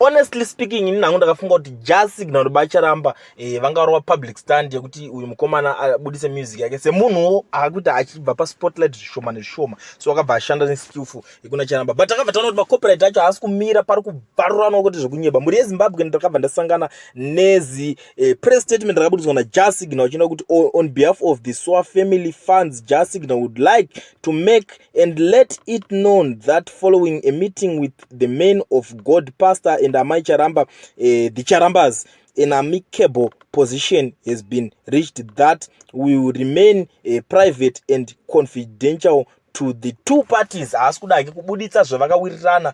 Honestly speaking, ini nangu ndakafunga kuti Jah Signal baCharamba vangarova public stand yekuti uyu mukomana abudise music yake semunhuwo akuti achibva paspotlight zvishoma nezvishoma, so akabva ashanda neskillful yekuna Charamba. But takabva taona kuti macopyright acho haasi kumira, pari kubvaruranwa kuti zvekunyeba. Mhuri yeZimbabwe, ndakabva ndasangana nezi press statement rakabudiswa naJah Signal achiona kuti, "On behalf of the Soa family funds, Jah Signal would like to make and let it known that following a meeting with the man of God, Pastor and Amai Charamba, the Charambas, an amicable position has been reached that will remain private and confidential to the two parties." Haasi kuda hake kubuditsa zvavakawirirana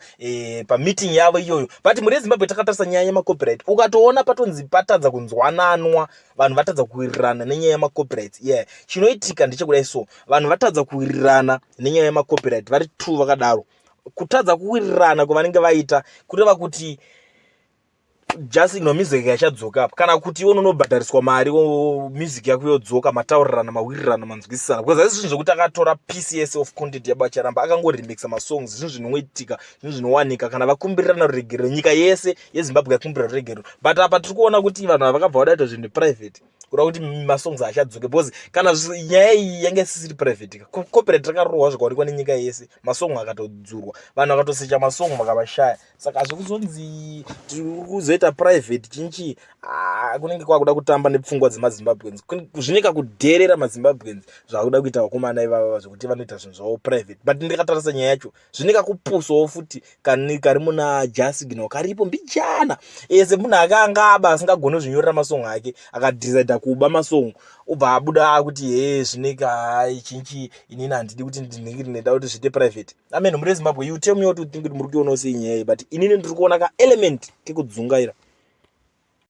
pameeting yavo iyoyo. But mhuri yeZimbabwe, takatarisa nyaya yemacopyright, ukatoona patonzi patadza kunzwananwa, vanhu vatadza kuwirirana nenyaya yemacopyrights, yeah, chinoitika ndechekudai. So vanhu vatadza kuwirirana nenyaya yemacopyright vari two vakadaro, kutadza kuwirirana kwavanenge vaita kureva kuti just ino music yachadzoka apa, kana kuti iwe unonobhadhariswa mari, music yako yodzoka, mataurirana, mawirirana, manzwisisana. Because haisi zvinhu zvekuti akatora pieces of content yabaCharamba akangoremixa masongs. Zvinhu zvinoitika, zvinhu zvinowanika kana vakumbirirana ruregerero. Nyika yese yeZimbabwe yakumbirira ruregerero, but apa tiri kuona kuti vanhu ava vakabva vadaita zvinhu private, kuda kuti masongs achadzoke, because kana nyaya iyi yange isisiri private, copyright rakarohwa zvikaonekwa nenyika yese, masong akatodzurwa, vanhu vakatosecha masong vakavashaya. Saka zvekuzonzi tiri kuzoita private chinchi, ah, kunenge kwakuda kutamba nepfungwa dzemaZimbabweans. Zvine kakudherera maZimbabweans zvakuda kuita vakomana ivava zvekuti vanoita zvinhu zvavo private. But ndikatarisa nyaya yacho, zvine kakupusawo futi kari muna Jah Signal, karipo mbijana semunhu akanga aba, asingagoni kuzvinyorera masong ake, akadecida kuba masong, obva abuda akuti, "He, zvineka chinchi, inini handidi kuti ndinenge kuti zviite private." Amen. Muri Zimbabwe, you tell me what you think, kuti muri kuionawo sei nyaya iyi. But inini ndiri kuona kaelement kekudzungaira.